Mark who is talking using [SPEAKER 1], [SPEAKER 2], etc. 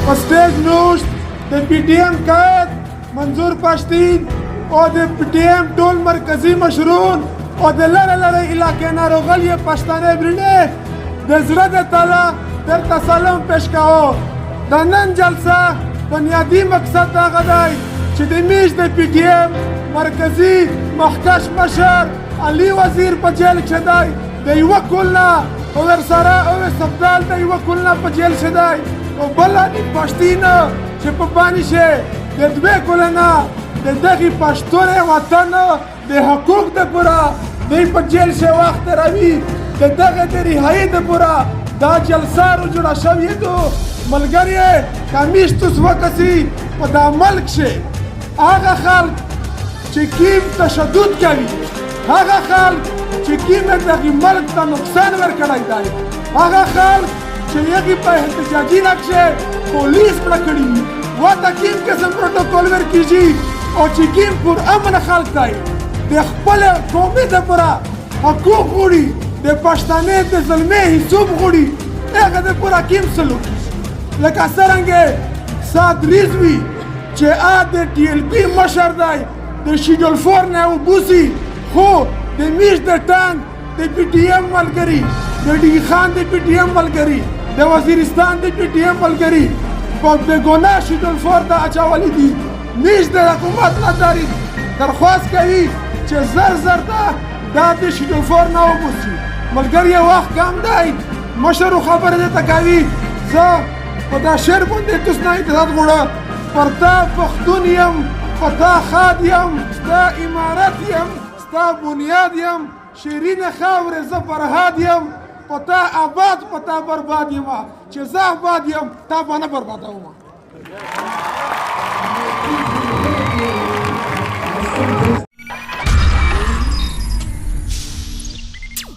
[SPEAKER 1] په سټیج نوشت د پی ټی ایم قائد منظور پښتین او د پی ټی ایم ټول مرکزی مشرون او د لره لره علاقې نه راغلي پښتانه برینې د زړه د تله درته سلام پیش کوو. د نن جلسه بنیادي مقصد دغه دی چې د میش د پی ټی ایم مرکزی مخکش مشر علي وزیر په جیل کښې دی د یوه کول نه، او ورسره اویس ابدال د یوه کول نه په جیل کښې دی، او بل علي پښتین چې په بانې شي د دوې کله نه د دغې پښتونې وطن د حقوق د پوره دی په جیل کښې وخت تېروي. د دغه د رهایي د پوره دا جلسه رو جوړه شوې ده. ملګری کمیش تس وکسي په دا ملک کښې هغه خلک چې کیم تشدد کوي، هغه خلک چې کیم دغه ملک ته نقصان ورکړی دی، هغه خلک چې یغي په احتجاجي نقشه پولیس مړه کړي وي، ورته کیم قسم پروتوکول ورکیږي، او چې کیم پر امن خلک دی د خپل قومي دپاره حقوق غواړي، د پښتانه د زلمې حساب غواړي، هغه د پوره کیم سلوک کیږي. لکه څرنګه سعد رضوي چې ا د ټي ایل پي مشر دی د شیډول 4 نه وبوسي، خو د میش د ټانک د پی ټي ایم ملګري، د ډي خان د پی ټي ایم ملګري، د وزیرستان د پی ټي ایم ملګري په بېګناه شیډول 4 ته اچولي دي. میش د حکومت نه داري درخواست کوي چې زر زر ته دا د شیډول 4 نه وبوسي. ملګري وخت کم دی، مشرو خبرې درته کوي. زه په دا شعر باندې تاسو نه اجازت غواړم. پر تا پښتون یم، په تا ښاد یم، ستا امارت یم، ستا بنیاد یم، شیرینه خاورې زه فرهاد یم، په تا آباد په تا برباد یم، چې زه آباد یم تا به نه بربادوم.